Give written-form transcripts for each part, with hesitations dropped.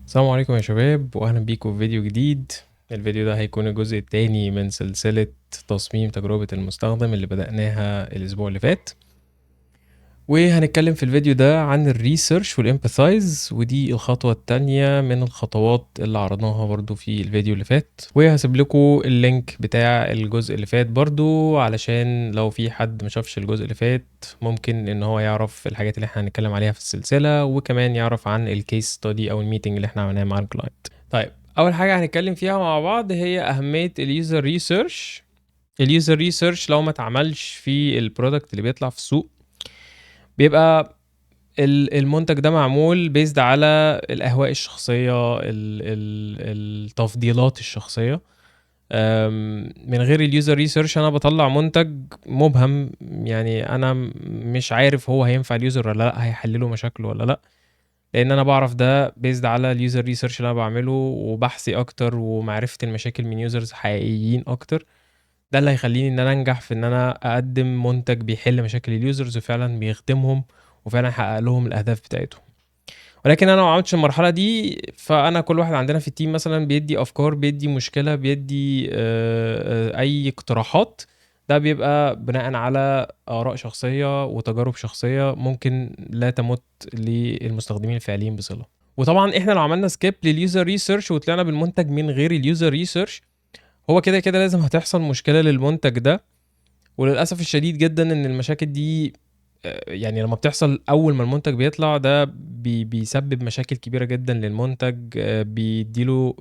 السلام عليكم يا شباب، واهلا بيكم في فيديو جديد. الفيديو ده هيكون الجزء الثاني من سلسلة تصميم تجربة المستخدم اللي بدأناها الاسبوع اللي فات، وهنتكلم في الفيديو ده عن ال research وال empathize، ودي الخطوة الثانية من الخطوات اللي عرضناها برضو في الفيديو اللي فات. وهسيب لكم ال link بتاع الجزء اللي فات برضو علشان لو في حد ما شافش الجزء اللي فات ممكن ان هو يعرف الحاجات اللي احنا هنتكلم عليها في السلسلة، وكمان يعرف عن ال case study او ال meeting اللي احنا عملناه مع ال client. طيب، اول حاجة هنتكلم فيها مع بعض هي اهمية ال user research. ال user research لو ما اتعملش في ال product اللي بيطلع في السوق، بيبقى المنتج ده معمول based على الاهواء الشخصيه، التفضيلات الشخصيه. من غير ال user research انا بطلع منتج مبهم، يعني انا مش عارف هو هينفع ال user ولا لا، هيحل له مشاكله ولا لا، لان انا بعرف ده based على ال user research اللي انا بعمله وبحثي اكتر ومعرفة المشاكل من users حقيقيين اكتر. ده اللي هيخليني ان انا انجح في ان انا اقدم منتج بيحل مشاكل ال users وفعلا بيخدمهم وفعلا يحقق لهم الاهداف بتاعتهم. ولكن انا لو ما عملتش المرحلة دي، فانا كل واحد عندنا في ال team مثلا بيدي افكار، بيدي مشكله، بيدي اي اقتراحات، ده بيبقى بناء على اراء شخصية وتجارب شخصية ممكن لا تمت للمستخدمين الفعليين بصله. وطبعا احنا لو عملنا skip لل user research وطلعنا بالمنتج من غير ال user research، هو كده كده لازم هتحصل مشكلة للمنتج ده. وللاسف الشديد جدا ان المشاكل دي يعني لما بتحصل اول ما المنتج بيطلع، ده بيسبب مشاكل كبيرة جدا للمنتج، بيديله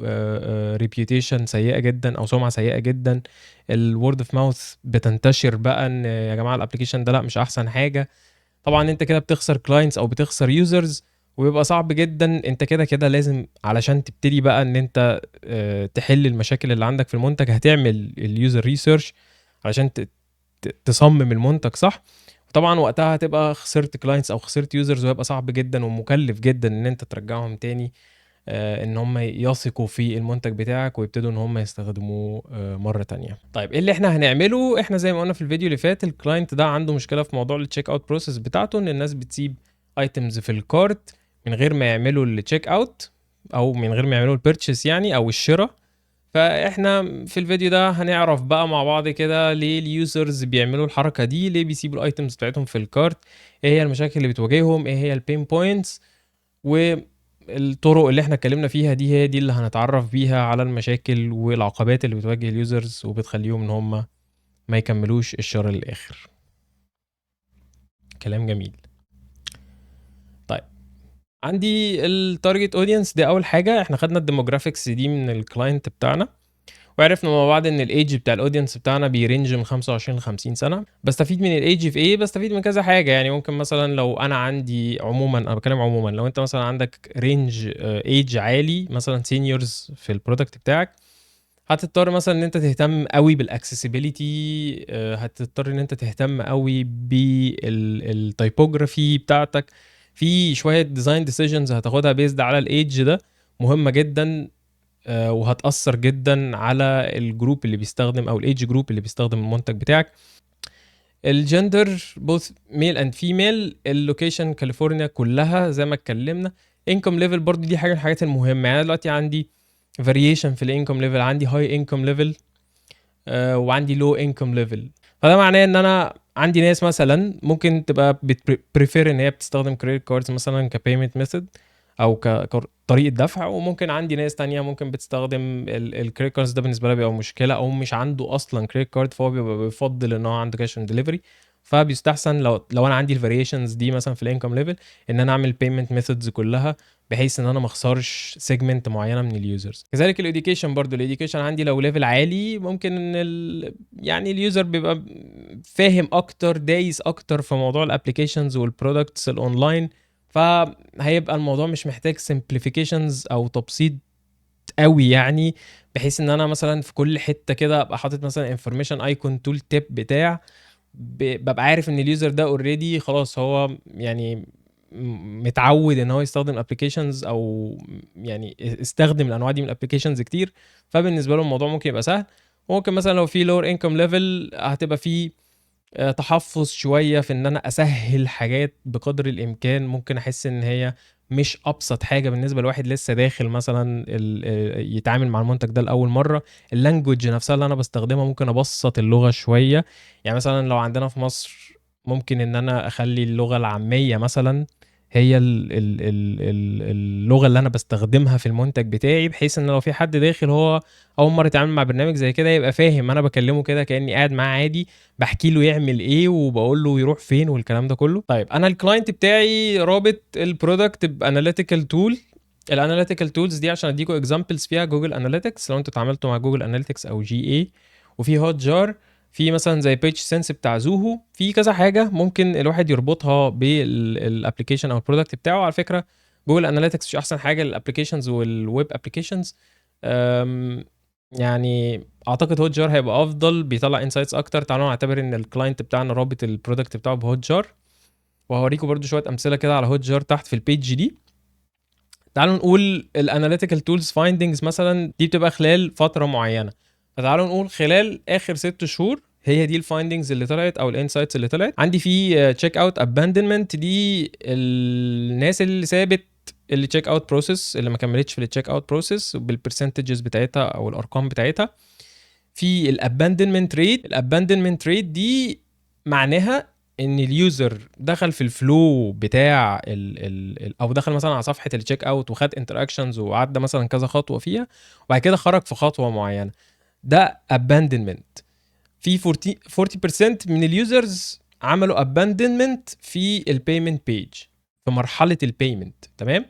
reputation سيئه جدا او سمعه سيئه جدا. ال word of mouth بتنتشر بقى ان يا جماعة ال application ده لا مش احسن حاجه. طبعا انت كده بتخسر clients او بتخسر users، وبيبقى صعب جدا. انت كده كده لازم علشان تبتدي بقى ان انت تحل المشاكل اللي عندك في المنتج، هتعمل ال user research علشان تصمم المنتج صح. طبعا وقتها هتبقى خسرت clients او خسرت users، وهيبقى صعب جدا ومكلف جدا ان انت ترجعهم تاني ان هم يثقوا في المنتج بتاعك ويبتدوا ان هم يستخدموه مرة تانية. طيب، ايه اللي احنا هنعمله؟ احنا زي ما قلنا في الفيديو اللي فات، ال client ده عنده مشكلة في موضوع ال checkout process بتاعته، ان الناس بتسيب items في ال cart من غير ما يعملوا ال checkout او من غير ما يعملوا ال purchase يعني او الشراء. فاحنا في الفيديو ده هنعرف بقى مع بعض كده ليه ال users بيعملوا الحركة دي، ليه بيسيبوا ال items بتاعتهم في ال cart، ايه هي المشاكل اللي بتواجههم، ايه هي ال pain points، والطرق اللي احنا اتكلمنا فيها دي هي دي اللي هنتعرف بيها على المشاكل والعقبات اللي بتواجه ال users وبتخليهم ان هم ما يكملوش الشراء للاخر. كلام جميل. طيب، عندي ال target audience، دي اول حاجه. احنا خدنا ال demographics دي من ال client بتاعنا، وعرفنا مع بعض ان ال age بتاع ال audience بتاعنا بي range من 25 ل 50 سنه. بستفيد من ال age في ايه؟ بستفيد من كذا حاجه. يعني ممكن مثلا لو انا عندي، عموما انا بتكلم عموما، لو انت مثلا عندك range age عالي، مثلا seniors في ال product بتاعك، هتضطر مثلا ان انت تهتم قوي بال accessibility، هتضطر ان انت تهتم قوي بال typography بتاعتك. في شوية design decisions هتاخدها based على ال age ده مهمة جدا وهتاثر جدا على ال group اللي بيستخدم او ال age group اللي بيستخدم المنتج بتاعك. ال gender both male and female، ال location كاليفورنيا كلها زي ما اتكلمنا. income level برضو دي حاجة من الحاجات المهمه. يعني أنا دلوقتي عندي variation في ال income level، عندي high income level وعندي low income level، فده معناه ان انا عندي ناس مثلا ممكن تبقى بت prefer ان هي بتستخدم credit cards مثلا ك payment method او كطريقه دفع، وممكن عندي ناس تانية ممكن بتستخدم ال credit cards ده بالنسبة لها بيبقى مشكله، او مش عنده اصلا credit card، فهو بيبقى بيفضل ان هو عنده cash on delivery. فبيستحسن لو انا عندي ال variations دي مثلا في ال income level ان انا اعمل payment methods كلها، بحيث ان انا ما اخسرش segment معينة من ال users. كذلك ال education برضو، ال education عندي لو level عالي ممكن ان يعني ال user بيبقى فاهم اكتر، دايس اكتر في موضوع ال applications وال products ال online، فهيبقى الموضوع مش محتاج simplifications او تبسيط قوي، يعني بحيث ان انا مثلا في كل حتة كده ابقى حاطط مثلا information icon، tooltip بتاع، ببقى عارف ان ال user ده already خلاص هو يعني متعود ان هو يستخدم applications او يعني استخدم الانواع دي من ال applications كتير، فبالنسبه له الموضوع ممكن يبقى سهل. وممكن مثلا لو في lower income level هتبقى في تحفظ شوية في ان انا اسهل حاجات بقدر الامكان، ممكن احس ان هي مش ابسط حاجة بالنسبة لواحد لسه داخل مثلا يتعامل مع المنتج ده لاول مره. ال language نفسها اللي انا بستخدمها ممكن ابسط اللغة شويه، يعني مثلا لو عندنا في مصر ممكن ان انا اخلي اللغة العامية مثلا هي اللغة اللي انا بستخدمها في المنتج بتاعي، بحيث ان لو في حد داخل هو اول مرة يتعامل مع برنامج زي كده يبقى فاهم انا بكلمه كده كاني قاعد معاه عادي، بحكي له يعمل ايه وبقول له يروح فين والكلام ده كله. طيب انا ال client بتاعي رابط ال product ب analytical tool. ال analytical tools دي عشان اديكم examples فيها Google Analytics، لو انتوا اتعاملتوا مع Google Analytics او GA، وفي Hotjar، في مثلا زي PageSense بتاع Zoho، في كذا حاجة ممكن الواحد يربطها بال application او ال product بتاعه. على فكرة Google Analytics مش احسن حاجة لل applications وال web applications، يعني اعتقد Hotjar هيبقى افضل، بيطلع insights اكتر. تعالوا نعتبر ان ال client بتاعنا رابط ال product بتاعه ب Hotjar، وهوريكم برده شوية امثلة كده على Hotjar تحت في ال page دي. تعالوا نقول ال analytical tools findings مثلا دي بتبقى خلال فترة معينه، فتعالوا نقول خلال اخر 6 شهور هي دي ال findings اللي طلعت او ال insights اللي طلعت عندي. في checkout abandonment، دي الناس اللي سابت ال checkout process، اللي ما كملتش في ال checkout process بال percentages بتاعتها او الارقام بتاعتها. في ال abandonment rate، ال abandonment rate دي معناها ان ال user دخل في ال flow بتاع ال ال او دخل مثلا على صفحة ال checkout وخد interactions وعدى مثلا كذا خطوة فيها، وبعد كده خرج في خطوة معينه، ده abandonment. في 40% من ال users عملوا abandonment في ال payment page، في مرحلة ال payment، تمام.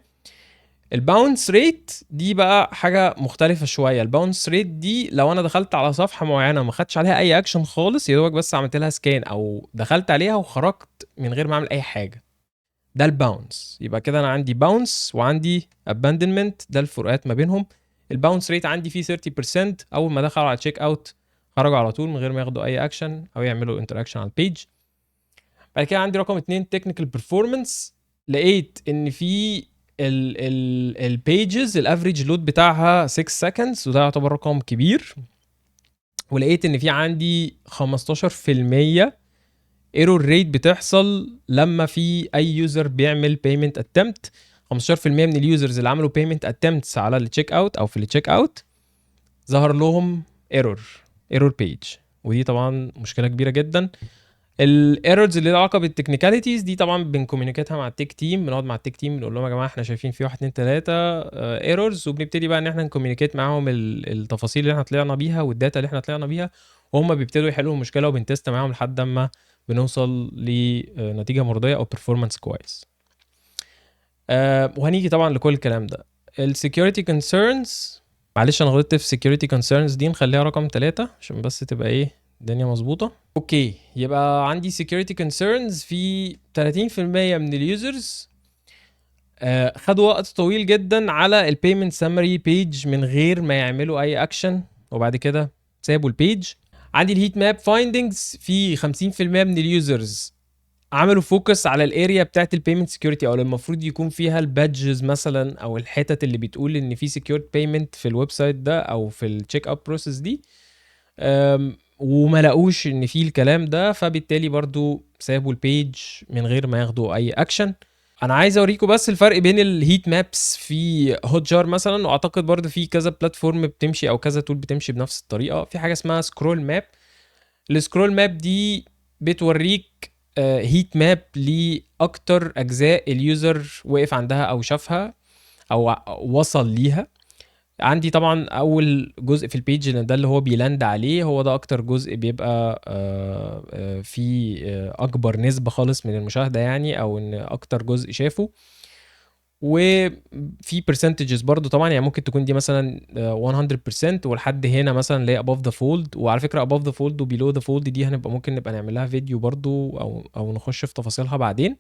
ال bounce rate دي بقى حاجة مختلفة شويه. ال bounce rate دي لو انا دخلت على صفحة معينة ما خدتش عليها اي اكشن خالص، يا دوبك بس عملت لها scan او دخلت عليها وخرجت من غير ما اعمل اي حاجه، ده ال bounce. يبقى كده انا عندي bounce وعندي abandonment، ده الفروقات ما بينهم. ال bounce rate عندي فيه 30%، اول ما دخلوا على checkout خرجوا على طول من غير ما ياخدوا اي اكشن او يعملوا interaction على ال page. بعد كده عندي رقم 2 technical performance، لقيت ان في ال pages ال average load بتاعها 6 seconds، وده يعتبر رقم كبير. ولقيت ان في عندي 15% error rate بتحصل لما في اي user بيعمل payment attempt. 15% من ال users اللي عملوا payment attempts على ال checkout او في ال checkout ظهر لهم error page، ودي طبعا مشكلة كبيرة جدا. ال errors اللي لها علاقة بال technicalities دي طبعا بن communicate ها مع ال tech team، بنقعد مع ال tech team بنقول لهم يا جماعة احنا شايفين في 1 2 3 errors، وبنبتدي بقى ان احنا ن communicate معاهم التفاصيل اللي احنا طلعنا بيها وال data اللي احنا طلعنا بيها، وهم بيبتدوا يحلوا المشكلة وبن test معاهم لحد اما بنوصل لنتيجة مرضية او performance كويس. وهنيجي طبعا لكل الكلام ده. ال security concerns، معلش انا غلطت في security concerns دي، نخليها رقم 3 عشان بس تبقى ايه الدنيا مظبوطه. okay، يبقى عندي security concerns في 30% من ال users خدوا وقت طويل جدا على ال payment summary page من غير ما يعملوا اي اكشن، وبعد كده سابوا ال page. عندي ال heat map findings، في 50% من ال users عملوا focus على ال area بتاعت ال payment security، او اللي المفروض يكون فيها ال badges مثلا او الحتت اللي بتقول ان في secure payment في ال website ده او في ال checkout process دي، وما لقوش ان في الكلام ده، فبالتالي برضو سابوا ال page من غير ما ياخدوا اي اكشن. انا عايز اوريكم بس الفرق بين ال heat maps في Hotjar مثلا، واعتقد برضو في كذا platform بتمشي او كذا tool بتمشي بنفس الطريقه. في حاجة اسمها scroll map. ال scroll map دي بتوريك heat map لاكتر اجزاء ال user وقف عندها او شافها او وصل ليها. عندي طبعا اول جزء في ال page، لان ده اللي هو بي land عليه، هو ده اكتر جزء بيبقى فيه اكبر نسبة خالص من المشاهدة يعني، او ان اكتر جزء شافه. وفي percentages برضو طبعا، يعني ممكن تكون دي مثلا 100% ولحد هنا مثلا اللي هي above the fold. وعلى فكرة above the fold و below the fold دي هنبقى ممكن نبقى نعمل لها فيديو برضو او نخش في تفاصيلها بعدين.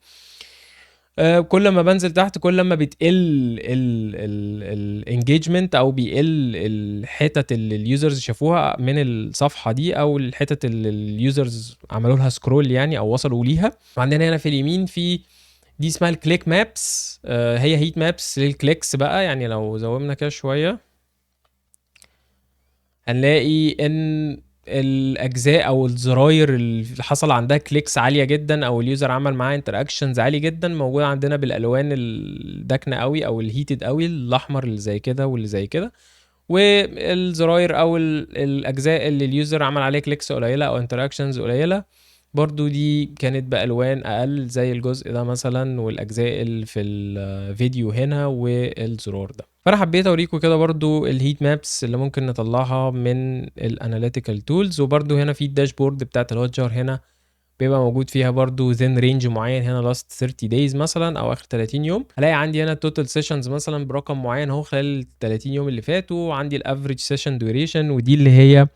كل ما بنزل تحت كل ما بتقل ال engagement او بيقل الحتت اللي ال users شافوها من الصفحة دي، او الحتت اللي ال users عملوا لها scroll يعني او وصلوا ليها. وعندنا هنا في اليمين في دي اسمها ال click maps، هي heat maps لل clicks بقى. يعني لو zoom نا كده شوية هنلاقي ان والاجزاء او الزراير اللي حصل عندها clicks عالية جدا او ال user عمل معاها interactions عالي جدا موجودة عندنا بالالوان الداكنة قوي او ال heated قوي، الاحمر اللي زي كده واللي زي كده. والزراير او الاجزاء اللي ال user عمل عليها clicks قليله او interactions قليله برضو دي كانت بالوان اقل زي الجزء ده مثلا، والاجزاء اللي في الفيديو هنا والزرار ده. فانا حبيت اوريكم كده برضو ال heat maps اللي ممكن نطلعها من ال analytical tools. وبرضو هنا في ال dashboard بتاعت ال Hotjar، هنا بيبقى موجود فيها برضو then range معين، هنا last 30 days مثلا او اخر 30 يوم. هلاقي عندي هنا total sessions مثلا برقم معين اهو خلال 30 يوم اللي فاتوا. عندي ال average session duration، ودي اللي هي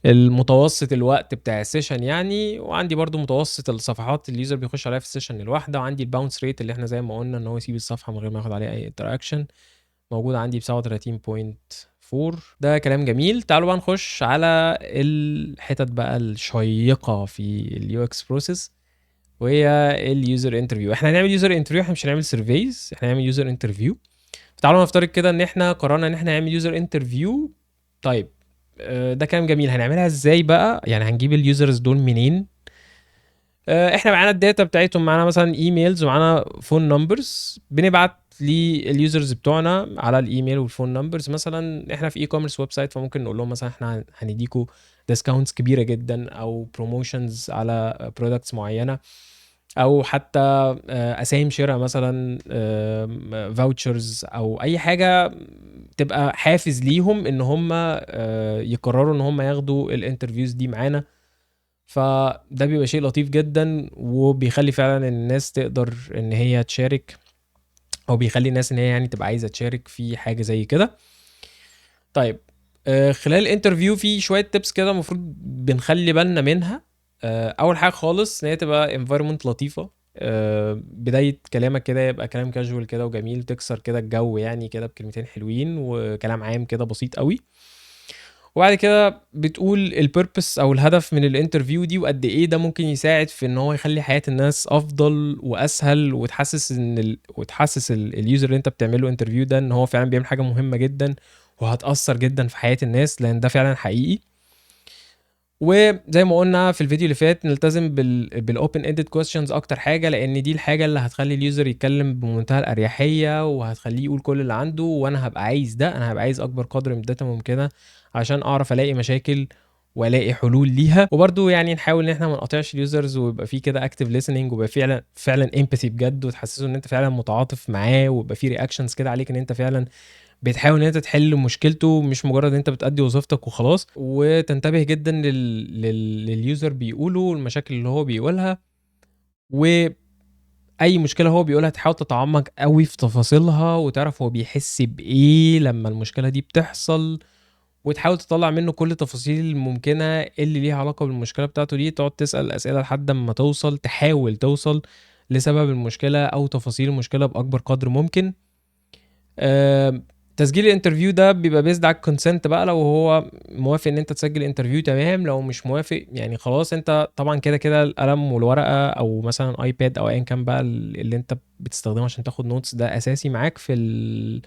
المتوسط الوقت بتاع ال session يعني. وعندي برضو متوسط الصفحات اللي ال user بيخش عليها في ال session الواحده. وعندي ال bounce rate اللي احنا زي ما قلنا ان هو يسيب الصفحة من غير ما ياخد عليها اي interaction، موجود عندي ب 37.4. ده كلام جميل. تعالوا بقى نخش على الحتت بقى الشيقة في ال UX process، وهي ال user interview. احنا هنعمل user interview، احنا مش هنعمل surveys، احنا هنعمل user interview. تعالوا نفترض كده ان احنا قررنا ان احنا نعمل user interview. طيب ده كلام جميل، هنعملها ازاي بقى؟ يعني هنجيب ال users دول منين؟ احنا معانا ال data بتاعتهم، معانا مثلا emails ومعانا phone numbers، بنبعت لل users بتوعنا على ال email وال phone numbers. مثلا احنا في e-commerce website، فممكن نقول لهم مثلا احنا هنديكوا discounts كبيرة جدا او promotions على products معينة، او حتى اسامي شراء مثلا، vouchers او اي حاجة تبقى حافز ليهم ان هم يقرروا ان هم ياخدوا ال interviews دي معانا. فده بيبقى شيء لطيف جدا، وبيخلي فعلا الناس تقدر ان هي تشارك، او بيخلي الناس ان هي يعني تبقى عايزه تشارك في حاجة زي كده. طيب خلال ال interview في شوية tips كده المفروض بنخلي بالنا منها. اول حاجة خالص ان هي تبقى environment لطيفة. بداية كلامك كده يبقى كلام كاجوال كده وجميل، تكسر كده الجو يعني كده بكلمتين حلوين وكلام عام كده بسيط قوي. وبعد كده بتقول ال purpose او الهدف من ال interview دي، وقد ايه ده ممكن يساعد في ان هو يخلي حياة الناس افضل واسهل، وتحسس ال user اللي انت بتعمله interview ده ان هو فعلا بيعمل حاجة مهمة جدا وهتأثر جدا في حياة الناس، لان ده فعلا حقيقي. وزي ما قلنا في الفيديو اللي فات نلتزم بال open ended questions اكتر حاجه، لان دي الحاجة اللي هتخلي ال user يتكلم بمنتهى الاريحيه وهتخليه يقول كل اللي عنده. وانا هبقى عايز ده، انا هبقى عايز اكبر قدر من ال data ممكنة عشان اعرف الاقي مشاكل والاقي حلول ليها. وبرده يعني نحاول ان احنا ما نقاطعش ال users، ويبقى في كده active listening، ويبقى فعلا فعلا empathy بجد، وتحسسه ان انت فعلا متعاطف معاه، ويبقى في reactions كده عليك ان انت فعلا بتحاول ان انت تحل مشكلته، مش مجرد ان انت بتأدي وظيفتك وخلاص. وتنتبه جدا لل user بيقوله والمشاكل اللي هو بيقولها، واي مشكلة هو بيقولها تحاول تتعمق قوي في تفاصيلها وتعرف هو بيحس بايه لما المشكلة دي بتحصل، وتحاول تطلع منه كل التفاصيل الممكنة اللي ليها علاقة بالمشكلة بتاعته دي. تقعد تسال اسئلة لحد ما توصل، تحاول توصل لسبب المشكلة او تفاصيل المشكلة باكبر قدر ممكن. تسجيل ال interview ده بيبقى based على ال consent بقى، لو هو موافق ان انت تسجل interview تمام، لو مش موافق يعني خلاص انت طبعا كده كده القلم والورقة او مثلا iPad او ايا كان بقى اللي انت بتستخدمه عشان تاخد notes، ده اساسي معاك في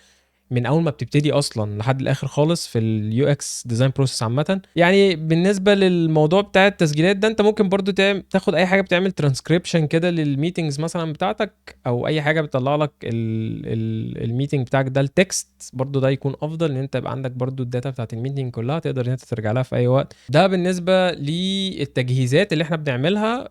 من اول ما بتبتدي اصلا لحد الاخر خالص في ال UX design process عامة. يعني بالنسبة للموضوع بتاع التسجيلات ده، انت ممكن برضو تاخد اي حاجة بتعمل ترانسكريبشن كده لل meetings مثلا بتاعتك، او اي حاجة بتطلع لك ال meeting بتاعك ده ال text، برضو ده يكون افضل ان انت يبقى عندك برضو ال data بتاعت ال meeting كلها تقدر ان انت ترجع لها في اي وقت. ده بالنسبة للتجهيزات اللي احنا بنعملها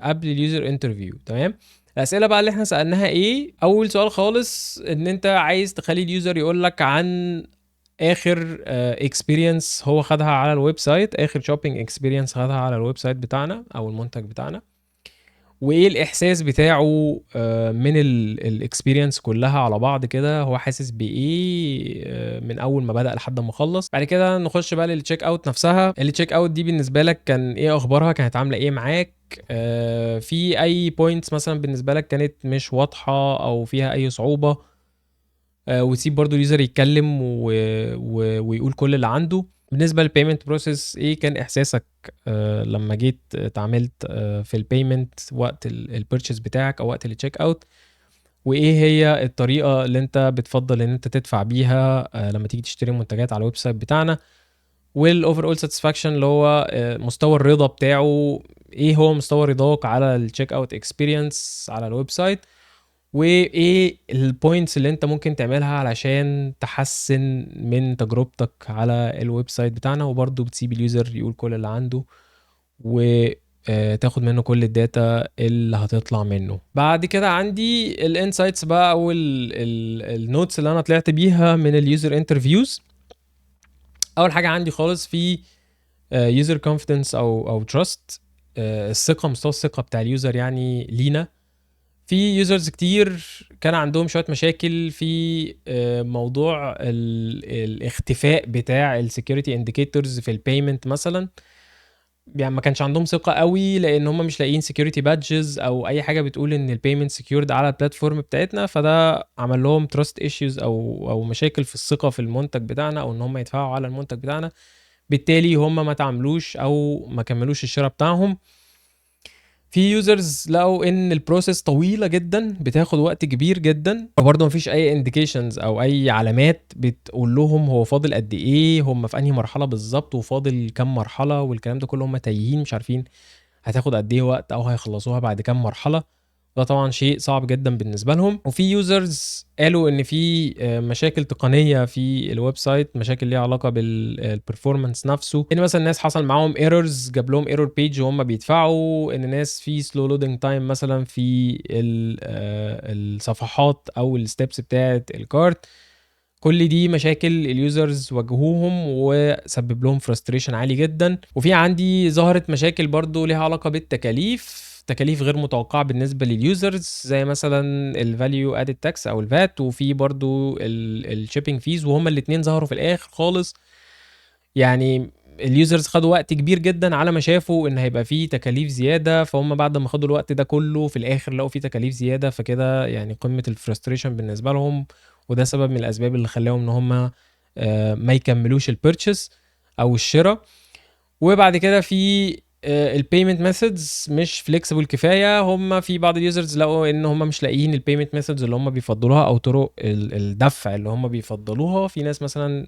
قبل ال user interview. تمام. الاسئلة بقى اللي احنا سالناها ايه؟ اول سؤال خالص ان انت عايز تخلي ال user يقول لك عن اخر experience هو خدها على ال website، اخر shopping experience خدها على ال website بتاعنا او المنتج بتاعنا، وايه الاحساس بتاعه من ال experience كلها على بعض كده، هو حاسس بايه من اول ما بدا لحد ما خلص. بعد كده نخش بقى لل checkout نفسها. ال checkout دي بالنسبة لك كان ايه اخبارها، كانت عامله ايه معاك، في اي points مثلا بالنسبة لك كانت مش واضحة او فيها اي صعوبة، وتسيب برضو ال user يتكلم ويقول كل اللي عنده. بالنسبة لل payment process، ايه كان احساسك لما جيت اتعاملت في ال payment وقت ال purchase بتاعك او وقت ال checkout، وايه هي الطريقة اللي انت بتفضل ان انت تدفع بيها لما تيجي تشتري منتجات على ال website بتاعنا. وال overall satisfaction اللي هو مستوى الرضا بتاعه، ايه هو مستوى رضاك على ال checkout experience على ال website، وايه ال points اللي انت ممكن تعملها علشان تحسن من تجربتك على ال website بتاعنا. وبرده بتسيب ال user يقول كل اللي عنده وتاخد منه كل ال data اللي هتطلع منه. بعد كده عندي ال insights بقى او ال notes اللي انا طلعت بيها من ال user interviews. اول حاجة عندي خالص في user confidence او trust، الثقه، مستوى الثقة بتاع ال user يعني لينا. في users كتير كان عندهم شوية مشاكل في موضوع الاختفاء بتاع ال security indicators في ال payment مثلا، يعني ما كانش عندهم ثقة قوي لان هم مش لاقيين security badges او اي حاجة بتقول ان ال payment secured على ال platform بتاعتنا، فده عمل لهم trust issues او مشاكل في الثقة في المنتج بتاعنا او ان هم يدفعوا على المنتج بتاعنا، بالتالي هم ما تعاملوش او ما كملوش الشراء بتاعهم. في users لقوا ان ال process طويلة جدا، بتاخد وقت كبير جدا، وبرضه مفيش اي indications او اي علامات بتقول لهم هو فاضل قد ايه، هم في انهي مرحلة بالظبط وفاضل كام مرحلة والكلام ده كله، هم تايهين مش عارفين هتاخد قد ايه وقت او هيخلصوها بعد كام مرحله. ده طبعا شيء صعب جدا بالنسبة لهم. وفي users قالوا ان في مشاكل تقنية في ال website، مشاكل ليها علاقة بال performance نفسه، ان مثلا الناس حصل معاهم errors، جاب لهم error page وهم بيدفعوا، ان ناس في slow loading time مثلا في الصفحات او ال steps بتاعه ال cart. كل دي مشاكل ال users واجهوهم وسبب لهم frustration عالي جدا. وفي عندي ظهرت مشاكل برضو ليها علاقة بالتكاليف، تكاليف غير متوقعه بالنسبة لل users، زي مثلا ال value added tax او ال VAT، وفي برضو ال shipping fees، وهما الاثنين ظهروا في الاخر خالص. يعني ال users خدوا وقت كبير جدا على ما شافوا ان هيبقى فيه تكاليف زياده، فهم بعد ما خدوا الوقت ده كله في الاخر لقوا فيه تكاليف زياده، فكده يعني قمة ال frustration بالنسبة لهم، وده سبب من الاسباب اللي خلاهم ان هم ما يكملوش ال purchase او الشراء. وبعد كده في ال payment methods مش flexible كفايه، هم في بعض ال users لقوا ان هم مش لاقيين ال payment methods اللي هم بيفضلوها او طرق الدفع اللي هم بيفضلوها. في ناس مثلا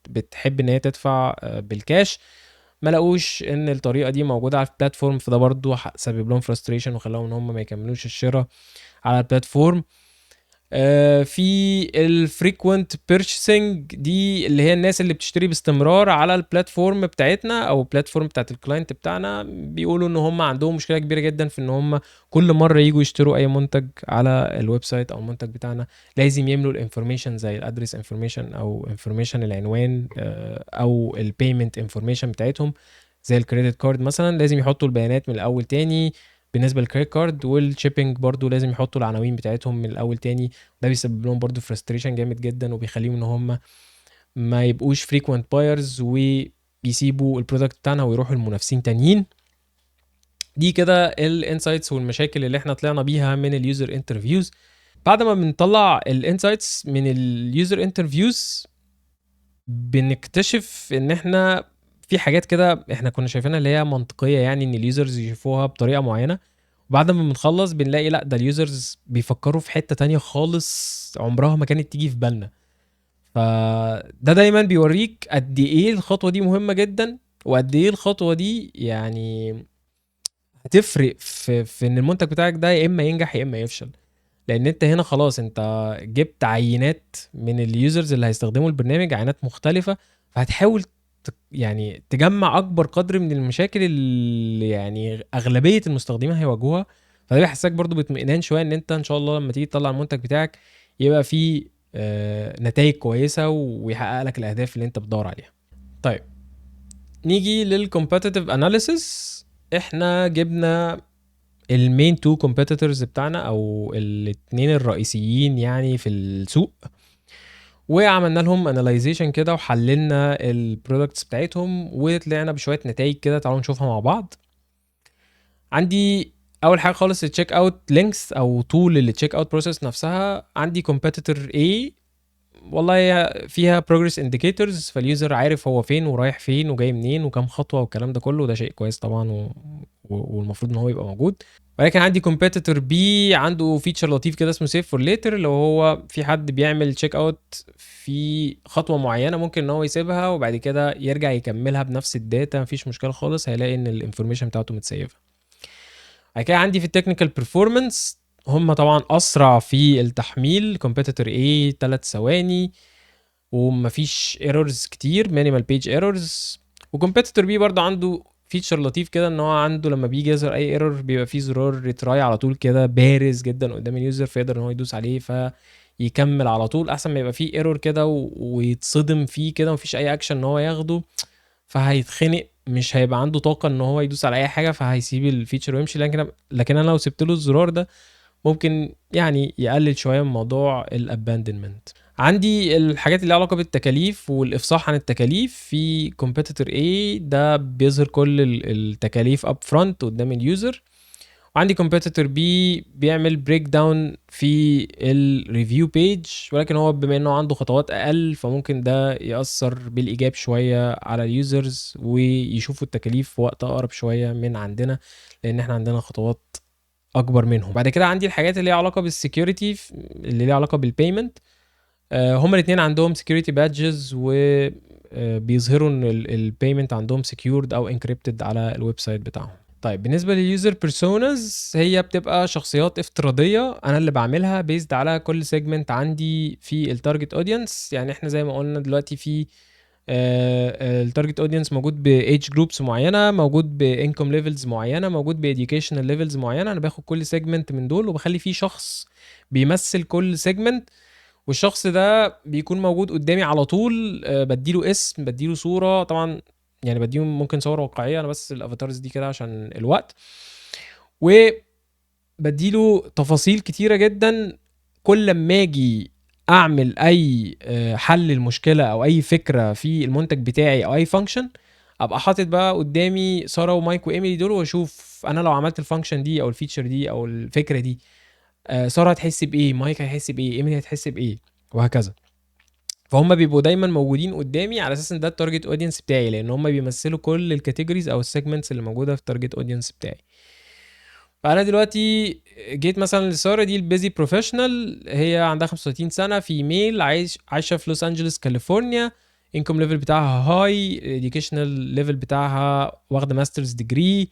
بتحب ان هي تدفع بالكاش، ما لقوش ان الطريقة دي موجودة على ال platform، فده برضو سبب لهم frustration وخلاهم ان هم ما يكملوش الشراء على ال platform. في ال frequent purchasing، دي اللي هي الناس اللي بتشتري باستمرار على ال platform بتاعتنا او ال platform بتاعت ال client بتاعنا، بيقولوا ان هم عندهم مشكلة كبيرة جدا في ان هم كل مرة يجوا يشتروا اي منتج على ال website او المنتج بتاعنا لازم يملوا ال information زي ال address information او information العنوان او ال payment information بتاعتهم زي ال credit card مثلا، لازم يحطوا البيانات من الاول تاني بالنسبة لل credit card، وال shipping برضو لازم يحطوا العناوين بتاعتهم من الاول تاني. ده بيسبب لهم برضو frustration جامد جدا وبيخليهم ان هم ما يبقوش frequent buyers ويسيبوا ال product بتاعنا ويروحوا لمنافسين تانيين. دي كده ال insights والمشاكل اللي احنا طلعنا بيها من ال user interviews. بعد ما بنطلع ال insights من ال user interviews بنكتشف ان احنا في حاجات كده احنا كنا شايفينها اللي هي منطقيه، يعني ان ال users يشوفوها بطريقة معينه، وبعد ما بنخلص بنلاقي لا ده ال users بيفكروا في حتة تانية خالص عمرها ما كانت تيجي في بالنا. فده دايما بيوريك قد ايه الخطوة دي مهمة جدا، وقد ايه الخطوة دي يعني هتفرق في ان المنتج بتاعك ده يا اما ينجح يا اما يفشل. لان انت هنا خلاص انت جبت عينات من ال users اللي هيستخدموا البرنامج، عينات مختلفة، فهتحاول يعني تجمع اكبر قدر من المشاكل اللي يعني اغلبية المستخدمين هيواجهوها. فده بيحسسك برضو باطمئنان شوية ان انت ان شاء الله لما تيجي تطلع المنتج بتاعك يبقى فيه نتائج كويسة ويحقق لك الاهداف اللي انت بتدور عليها. طيب نيجي لل competitive analysis. احنا جبنا ال main two competitors بتاعنا او الاثنين الرئيسيين يعني في السوق، وعملنا لهم analyzation كده وحللنا ال products بتاعتهم وطلعنا بشوية نتائج كده، تعالوا نشوفها مع بعض. عندي اول حاجة خالص ال checkout length او طول ال checkout process نفسها. عندي competitor A والله فيها progress indicators، فال user عارف هو فين ورايح فين وجاي منين وكم خطوة والكلام ده كله، ده شيء كويس طبعا والمفروض ان هو يبقى موجود. ولكن عندي competitor B عنده feature لطيف كده اسمه save for later، لو هو في حد بيعمل checkout في خطوة معينة ممكن ان هو يسيبها وبعد كده يرجع يكملها بنفس ال data، مفيش مشكلة خالص، هيلاقي ان ال information بتاعته متسيفه. بعد كده عندي في ال technical performance، هم طبعا اسرع في التحميل، competitor A 3 ثواني ومفيش errors كتير، minimal page errors. و competitor B برضه عنده feature لطيف كده، ان هو عنده لما بيجي يظهر اي error بيبقى فيه زرار retry على طول كده بارز جدا قدام ال user، فيقدر ان هو يدوس عليه فيكمل على طول، احسن ما يبقى فيه error كده ويتصدم فيه كده ومفيش اي اكشن ان هو ياخده، فهيتخنق، مش هيبقى عنده طاقة ان هو يدوس على اي حاجه، فهيسيب ال feature ويمشي. لكن انا لو سبت له الزرار ده ممكن يعني يقلل شوية من موضوع ال abandonment. عندي الحاجات اللي ليها علاقة بالتكاليف والافصاح عن التكاليف في competitor A، ده بيظهر كل التكاليف up front قدام ال user. وعندي competitor B بيعمل breakdown في ال review page، ولكن هو بما انه عنده خطوات اقل فممكن ده ياثر بالايجاب شوية على ال users ويشوفوا التكاليف في وقت اقرب شوية من عندنا، لان احنا عندنا خطوات اكبر منهم. بعد كده عندي الحاجات اللي ليها علاقة بال security، اللي ليها علاقة بال payment. هما الاثنين عندهم security badges وبيظهروا ان ال payment عندهم secured او encrypted على ال website بتاعهم. طيب بالنسبة لل user personas، هي بتبقى شخصيات افتراضية انا اللي بعملها based على كل segment عندي في ال target audience. يعني احنا زي ما قلنا دلوقتي في ال target audience موجود ب age groups معينه، موجود ب income levels معينه، موجود ب educational levels معينه. انا باخد كل segment من دول وبخلي فيه شخص بيمثل كل segment، والشخص ده بيكون موجود قدامي على طول. بديله اسم، بديله صوره، طبعا يعني بديهم ممكن صور واقعيه، انا بس ال avatars دي كده عشان الوقت، وبديله تفاصيل كتيرة جدا. كل لما اجي اعمل اي حل للمشكلة او اي فكرة في المنتج بتاعي او اي function، ابقى حاطط بقى قدامي ساره ومايك وايميلي دول، واشوف انا لو عملت ال function دي او ال feature دي او الفكرة دي، ساره هتحس بايه، مايك هيحس بايه، ايميلي هتحس بايه، وهكذا. فهم بيبقوا دايما موجودين قدامي على اساس ان ده ال target audience بتاعي، لان هم بيمثلوا كل ال categories او ال segments اللي موجودة في ال target audience بتاعي. فانا دلوقتي جيت مثلا لساره دي ال busy professional، هي عندها 35 سنه، female، عايشه في لوس انجلوس كاليفورنيا، income level بتاعها high، educational level بتاعها واخده master's degree.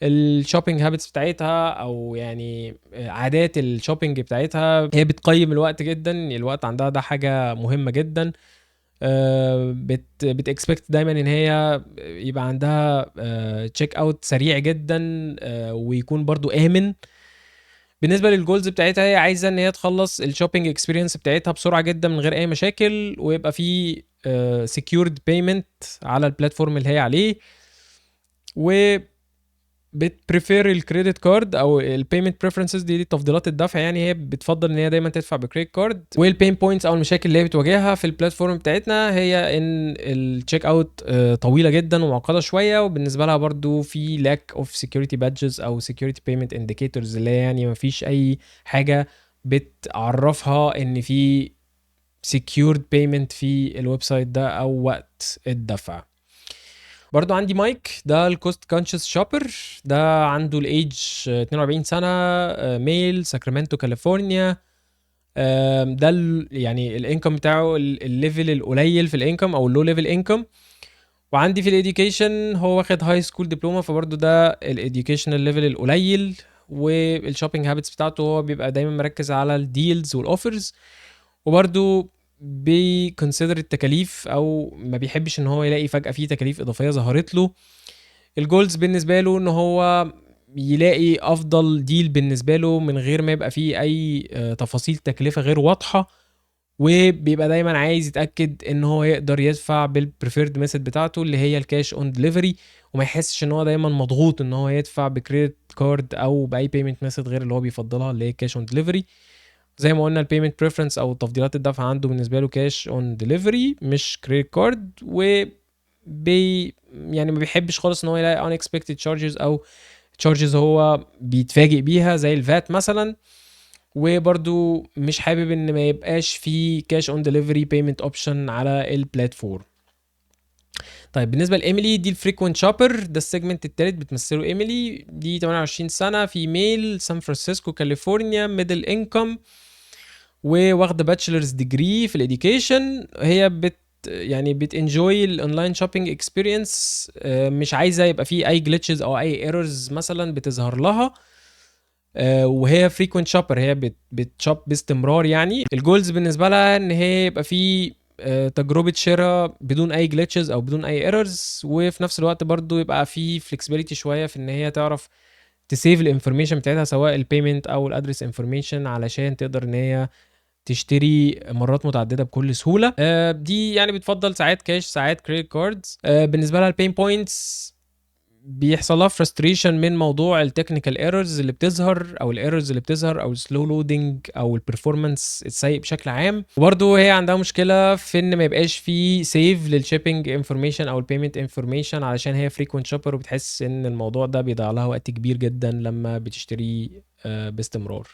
ال shopping habits بتاعتها او يعني عادات ال shopping بتاعتها، هي بتقيم الوقت جدا، الوقت عندها ده حاجة مهمة جدا. بت بت expect دايما ان هي يبقى عندها checkout سريع جدا ويكون برضو امن. بالنسبة لل goals بتاعتها، هي عايزه ان هي تخلص ال shopping experience بتاعتها بسرعة جدا من غير اي مشاكل، ويبقى في secured payment على ال platform اللي هي عليه، و بت prefer ال credit card او ال payment preferences دي تفضيلات الدفع، يعني هي بتفضل ان هي دايما تدفع ب credit card. وال pain points او المشاكل اللي هي بتواجهها في ال platform بتاعتنا هي ان ال checkout طويلة جدا ومعقدة شويه، وبالنسبة لها برضو في lack of security badges او security payment indicators، اللي هي يعني مفيش اي حاجة بتعرفها ان في secured payment في ال website ده او وقت الدفع. برضو عندي مايك، ده ال cost conscious shopper، ده عنده ال age 42 سنه، male، ساكرامنتو كاليفورنيا. ده يعني ال income بتاعه ال level القليل في ال income او ال low level income. وعندي في ال education هو واخد high school diploma، فبرضه ده ال educational level القليل. وال shopping habits بتاعته هو بيبقى دايما مركز على ال deals وال offers، وبرده بي consider التكاليف او ما بيحبش ان هو يلاقي فجأة في تكاليف اضافية ظهرت له. ال goals بالنسبة له ان هو يلاقي افضل deal بالنسبة له من غير ما يبقى فيه اي تفاصيل تكلفة غير واضحة، وبيبقى دايما عايز يتاكد ان هو يقدر يدفع بال preferred method بتاعته اللي هي ال cash on delivery، وما يحسش ان هو دايما مضغوط ان هو يدفع ب credit card او باي payment method غير اللي هو بيفضلها اللي هي cash on delivery. زي ما قلنا ال payment preference او تفضيلات الدفع عنده بالنسبة له cash on delivery مش credit card، و بي يعني ما بيحبش خالص ان هو يلاقي unexpected charges او charges هو بيتفاجئ بيها زي ال VAT مثلا، وبرده مش حابب ان ما يبقاش في cash on delivery payment option على ال platform. طيب بالنسبة لايميلي، دي ال frequent shopper، ده ال segment الثالث بتمثله ايميلي. دي 28 سنه، female، سان فرانسيسكو كاليفورنيا، middle income، وواخده bachelor's degree في ال education. هي يعني بت enjoy ال online shopping experience، مش عايزه يبقى فيه اي glitches او اي errors مثلا بتظهر لها، وهي frequent shopper، هي بت shop باستمرار. يعني ال goals بالنسبة لها ان هي يبقى في تجربه شراء بدون اي glitches او بدون اي errors، وفي نفس الوقت برضو يبقى في flexibility شوية في ان هي تعرف ت save ال information بتاعتها، سواء ال payment او ال address information، علشان تقدر ان هي تشتري مرات متعددة بكل سهوله. دي يعني بتفضل ساعات كاش، ساعات credit cards. بالنسبة لها ال pain points، بيحصل لها frustration من موضوع ال technical errors اللي بتظهر، او ال errors اللي بتظهر، او ال slow loading، او ال performance السيء بشكل عام. وبرده هي عندها مشكلة في ان ما يبقاش في save لل shipping information او ال payment information، علشان هي frequent shopper وبتحس ان الموضوع ده بيضيع لها وقت كبير جدا لما بتشتري باستمرار.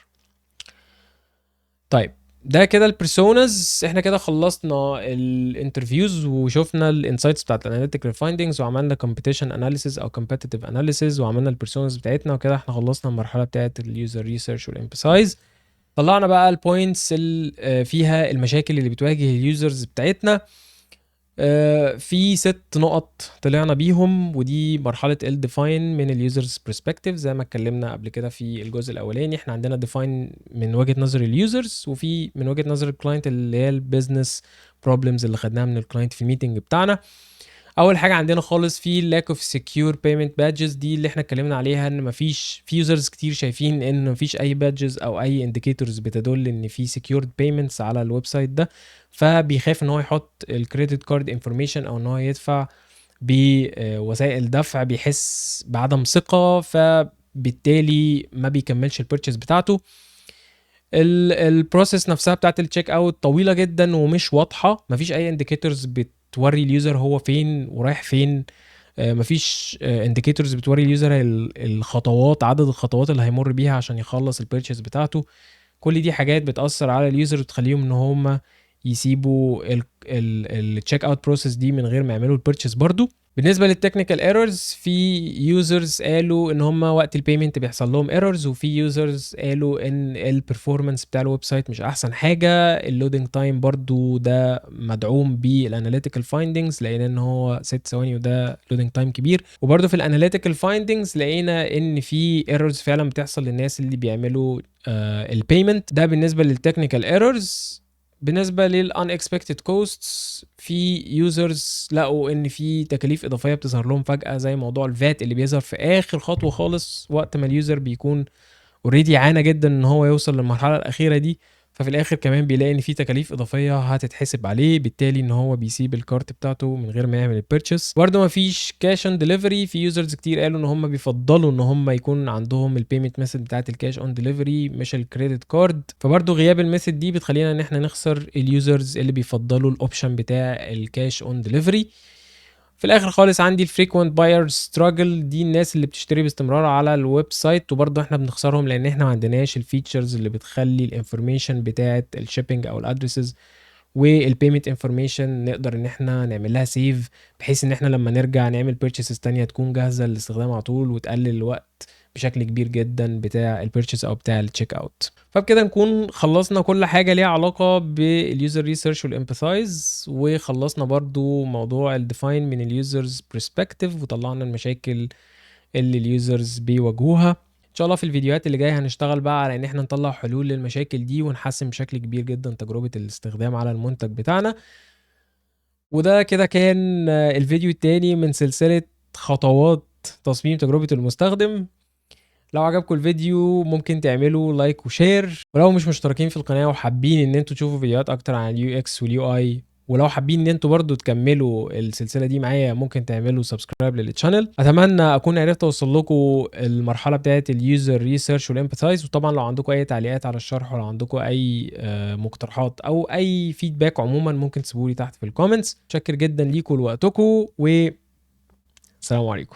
طيب، ده كده ال personas. احنا كده خلصنا ال interviews وشفنا ال insights بتاعت ال analytical findings، وعملنا competition analysis او competitive analysis، وعملنا ال personas بتاعتنا، وكده احنا خلصنا المرحلة بتاعت ال user research وال empathize. طلعنا بقى ال points اللي فيها المشاكل اللي بتواجه ال users بتاعتنا. في ست نقط طلعنا بيهم، ودي مرحلة ال define من ال users perspective. زي ما اتكلمنا قبل كده في الجزء الاولاني، احنا عندنا define من وجهه نظر ال users، وفي من وجهه نظر ال client، اللي هي ال business problems اللي خدناها من ال client في ال meeting بتاعنا. اول حاجة عندنا خالص في lack of secure payment badges، دي اللي احنا اتكلمنا عليها، ان مفيش، في users كتير شايفين ان مفيش اي badges او اي indicators بتدل ان في secured payments على ال website ده، فبيخاف ان هو يحط ال credit card information او ان هو يدفع بوسائل دفع، بيحس بعدم ثقه، فبالتالي ما بيكملش ال purchase بتاعته. ال process نفسها بتاعت ال checkout طويلة جدا ومش واضحه، مفيش اي indicators بتوري ال user هو فين ورايح فين، مفيش indicators بتوري ال user الخطوات، عدد الخطوات اللي هيمر بيها عشان يخلص ال purchase بتاعته. كل دي حاجات بتاثر على ال user وتخليهم ان هم يسيبوا ال checkout process دي من غير ما يعملوا ال purchase. برضو بالنسبة لل technical errors، في users قالوا ان هم وقت ال payment بيحصل لهم errors، وفي users قالوا ان ال performance بتاع ال website مش احسن حاجه. ال loading time برضو ده مدعوم بال analytical findings، لقينا ان هو 6 ثواني وده loading time كبير. وبرضو في ال analytical findings لقينا ان في errors فعلا بتحصل للناس اللي بيعملوا ال payment. ده بالنسبة لل technical errors. بالنسبة لل unexpected costs، في users لقوا ان في تكاليف اضافية بتظهر لهم فجاه، زي موضوع ال VAT اللي بيظهر في اخر خطوة خالص، وقت ما ال user بيكون already عانى جدا ان هو يوصل للمرحلة الاخيرة دي، ففي الاخر كمان بيلاقي ان في تكاليف اضافية هتتحسب عليه، بالتالي ان هو بيسيب ال cart بتاعته من غير ما يعمل ال purchase. برده ما فيش cash on delivery، في users كتير قالوا ان هم بيفضلوا ان هم يكون عندهم ال payment method بتاعت ال cash on delivery مش ال credit card، فبرده غياب ال method دي بتخلينا ان احنا نخسر ال users اللي بيفضلوا ال option بتاع ال cash on delivery. في الاخر خالص عندي ال frequent buyer struggle، دي الناس اللي بتشتري باستمرار على ال website، وبرضه احنا بنخسرهم لان احنا ما عندناش ال features اللي بتخلي ال information بتاعه ال shipping او ال addresses وال payment information نقدر ان احنا نعمل لها save، بحيث ان احنا لما نرجع نعمل purchases تانية تكون جاهزة للاستخدام على طول، وتقلل الوقت بشكل كبير جدا بتاع ال purchase او بتاع ال checkout. فبكده نكون خلصنا كل حاجة ليها علاقة بال user research وال empathize، وخلصنا برضو موضوع ال define من ال users perspective، وطلعنا المشاكل اللي ال users بيواجهوها. ان شاء الله في الفيديوهات اللي جاية هنشتغل بقى على ان احنا نطلع حلول للمشاكل دي، ونحسن بشكل كبير جدا تجربه الاستخدام على المنتج بتاعنا. وده كده كان الفيديو التاني من سلسلة خطوات تصميم تجربه المستخدم. لو عجبكم الفيديو ممكن تعملوا like و share، ولو مش مشتركين في القناة وحابين ان انتوا تشوفوا فيديوهات اكتر عن ال UX وال UI، ولو حابين ان انتوا برضو تكملوا السلسلة دي معايا، ممكن تعملوا subscribe لل channel. اتمنى اكون عرفت اوصل لكم المرحلة بتاعه ال user research وال empathize. وطبعا لو عندكم اي تعليقات على الشرح، ولو عندكم اي مقترحات او اي feedback عموما، ممكن تسيبوا لي تحت في ال comments. متشكر جدا ليكم لوقتكم، و السلام عليكم.